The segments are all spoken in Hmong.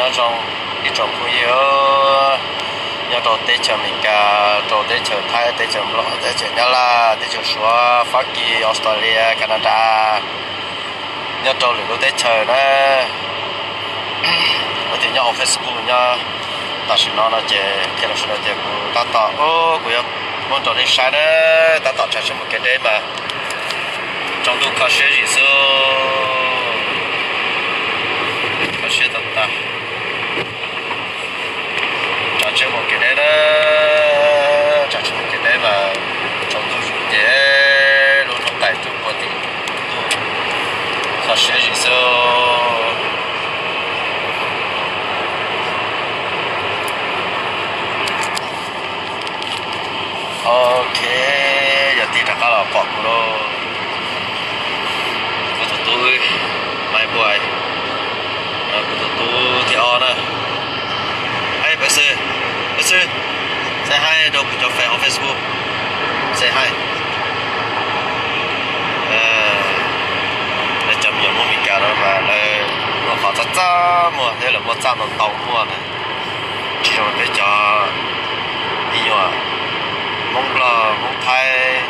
Nyob zoo ib tsoom phooj ywg nyob rau teb chaws Amelikas, rau teb chaws Thaib, teb chaws Nplog, teb chaws Nyab Laj, teb chaws Suav, Fab Kis, Australia, Canada, nyob rau lwm lub teb chaws na. Leej twg nyob hauv Facebook nyob tam sim no no ces qhia rau sawv daws tias kuv tab tom, kuv yuav muab rau nej saib na, tab tom tsav tsheb mus kev deb mas tsaus ntuj kho siab zim xwb, kho siab tag tag. Tsav tsheb mus kev deb na, tsav tsheb mus kev deb mas tsaus ntuj zus ces lub hnub qaij rub puag tim ntuj, kho siab zim xwb. Ok, yog tig rov qab los pom kuv lauj. Kuv tus tub, Maiv Npuaj, kuv tus tub thib ob na. Hais Paj Xwm, Paj Xwm, say hi rau kuv cov fans hauv Facebook, say hi. Lawv cov me nyuam Hmoob Meskas no mas lawv muaj qhov txaj txaj muag thiab lawv muaj txaj ntau ntau muag na, tsis zoo peb cov me nyuam Hmoob Nplog Hmoob Thaib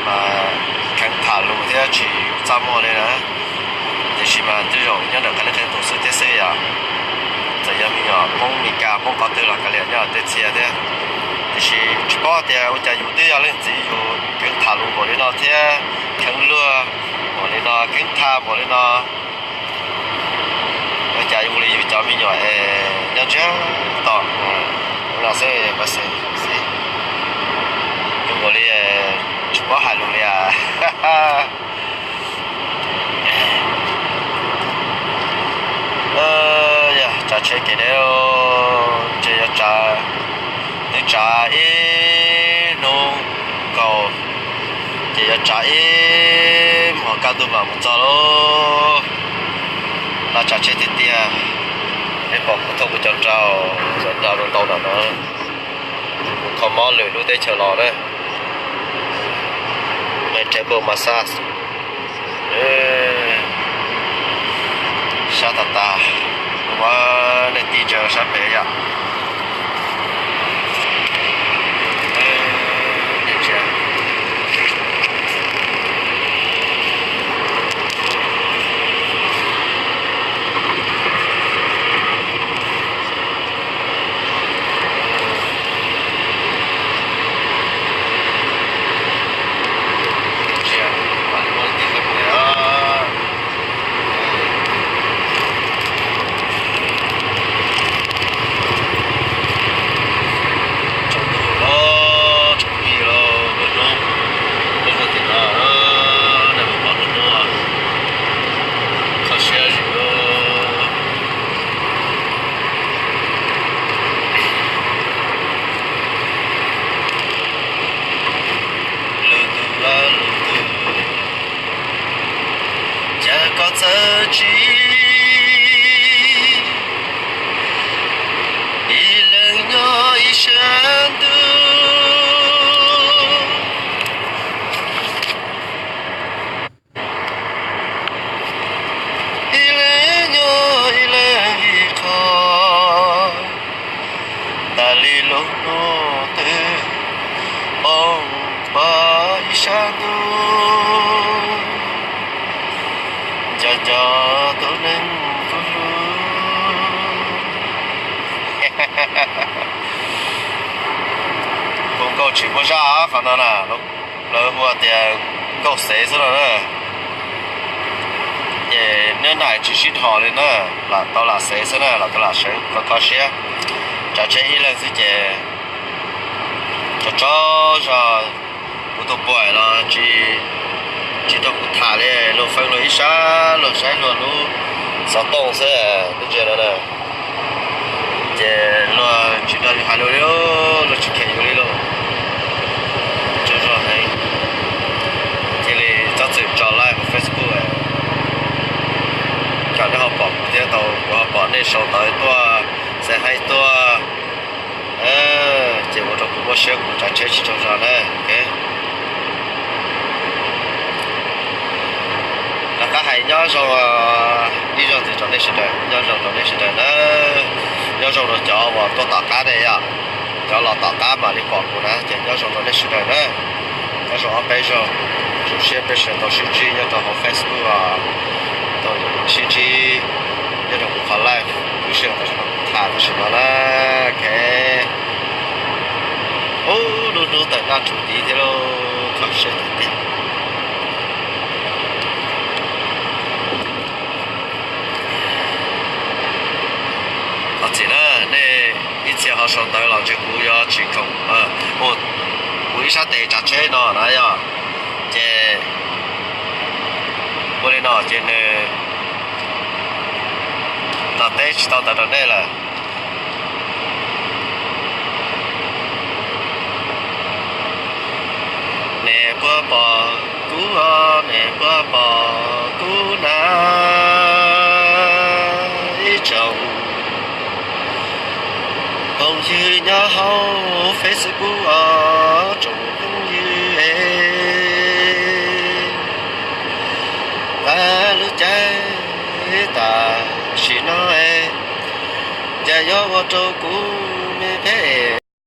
mas kheev tham lus thiab tsis txaj muag li na. Tiam sis mas tej zaum nyob ntawm qhov nej qhia tus xwb thiab xwb yom. Txawm yog me nyuam Hmoob Meskas Hmoob qhov twg los kav liam nyob tej txhia thiab. Tiam sis tsis paub tias ua cas yus twb yog leej txiv yus kheev tham lus npaum li no thiab kheev luag npaum li no, kheev tham npaum li no. Ua cas ua li yus cov me nyuam es nyob ntsiag to no xwb, Paj Xwm, xwb. Zoo nkaus li tsis paub hais lus li as. Yog tsav tsheb kev deb, ces yuav tsav, twb tsav ib hnub nkaus, ces yuav tsav ib hmos kaj ntug mam mus txog lauj. Laj tsav tsheb tiag tiag. Peb pom kuv thauj kuv cov nrau, cov nrau ntau ntau nram no, kuv kho mob lwm lub teb chaws los na. Vegetable massage. Sab tas tas, kuv muab nej tig ntsia sab pem yom. Tsaus ntuj los tsaus plig los, lub hnub, lub hnub tim no, nej puas pom lub hnub, kho siab zim. Lwm tus, lwm tus, cas koj txawj tsis ib leeg nyob ib sab ntuj. Ib leeg nyob ib leeg ib qho, tas li lub hnub twb poob pab ib sab ntuj, nco nco tus neeg kuv hlub. Hu nkauj tsis muaj zaj qhov no na, lawv hu tias nkauj xev xwb no na. Ces neb nais tsis sib dhos li na, lam tau lam xev xwb na, lam tau lam seev kho kho siab. Tsav tsheb ib leeg xwb ces tsaug tsaug zog, kuv tus puam los tsis, tsis rau kuv tham li, luag feeb luag ib sab, luag saib luag lub xov tooj xwb, lub ntsia no na. Ces luag tsis nrog yus hais lus li, luag tsis kheev yus li lauj. Tsaug zog heev. Cia li txhob txwm tso live Facebook, kom nej ho pom kuv thiab tau, kuv ho pom nej sau ntawv tuaj, xav hais tuaj. Ces ua rau kuv muaj siab kuv tsav tsheb tsis tsaug zog na. Rov qab hais nyob zoo os. Ib zaug ntxiv rau nej sawv daws, nyob zoo rau nej sawv daws na. Nyob zoo rau cov uas tuaj tom qab ne yom, cov los tom qab mam li pom kuv na ces nyob zoo rau nej sawv daws na. Nyob zoo ob peb zaug, zoo siab peb sawv tau sib ntsib nyob rau hauv Facebook, tau sib ntsib nyob rau kuv qhov live, lub sij hawm tam sim no kuv tham tam sim no na. Ok. Ub, lub hnub tawm naj rhuv tid thiab lauj, kho siab tiag tiag. Thov txim na, nej ib txhia ho sau ntawv los ntshe kuv yuav tsis khoom, kuv ib sab tes tsav tsheb no na yom, ces ua li no ces nws tom teb tsis tau ntawv rau nej lawm. Neb puas pom kuv os, neb puas pom kuv na, ib tsoom phooj ywg nyob hauv Facebook os, tsoom phooj ywg es, lub caij tam sim no es, cas yuav ua rau kuv